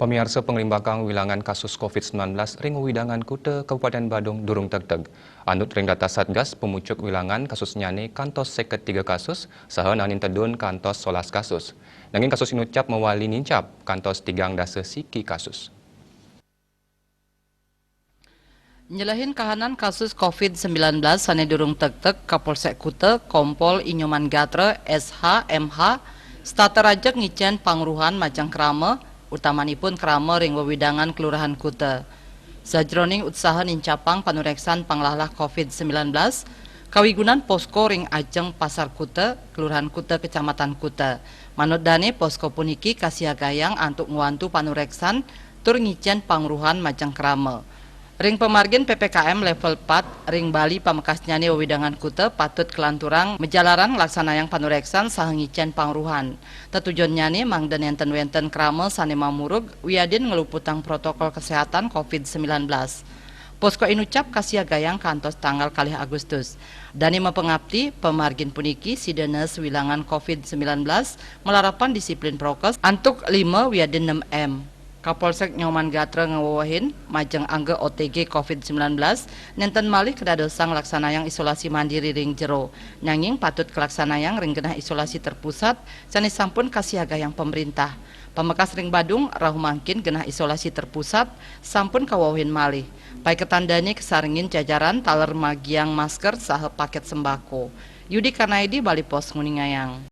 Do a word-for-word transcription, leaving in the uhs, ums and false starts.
Miarsa, pangrimbakang wilangan kasus covid sembilan belas ring wewidangan Kuta Kabupaten Badung durung tegteg. Anut ring data Satgas, pamucuk wilangan kasusnyane kantos seket tiga kasus, saha naenin tedun kantos solas kasus. Nanging kasus inucap mawali nincap kantos tigang dasa siki kasus. Nyelehin kahanan kasus covid sembilan belas sane durung tegteg, Kapolsek Kuta, Kompol I Nyoman Gatra, S H, M H, setata rajeg ngicen pangruhan majeng krama, utamanipun krama ring wewidangan kelurahan Kuta. Sajroning utsaha nincapang panureksan panglahlah covid sembilan belas, kawigunan posko ring ajeng Pasar Kuta, Kelurahan Kuta, Kecamatan Kuta. Manut dane, posko puniki kasiagayang antuk ngwantu panureksan tur ngicen pangruhan majeng krama. Ring pamargin P P K M level pat, ring Bali pamekasnyane wewidangan Kuta patut kalanturang majalaran nglaksanayang panureksan saha ngicen pangruhan. Tetujonnyane mangda nenten wenten krama sane mamurug wiadin ngluputang protokol kesehatan covid sembilan belas. Posko inucap kasiagayang kantos tanggal kalih Agustus. Dane mapangapti, pamargin puniki sida nes wilangan covid sembilan belas malarapan disiplin prokes antuk lima wiadin enam M. Kapolsek Nyoman Gatra ngawewehin, majeng angga O T G covid sembilan belas, nenten malih kadadosang nglaksanayang isolasi mandiri ring jero, nanging patut kalaksanayang ring genah isolasi terpusat sane sampun kasiagayang pamrintah. Pamekas ring Badung, rauh mangkin genah isolasi terpusat sampun kawewehin malih. Paiketan dane kasarengin jajaran taler magiang masker saha paket sembako. Yudi Karnaidi, Bali Post, nguningayang.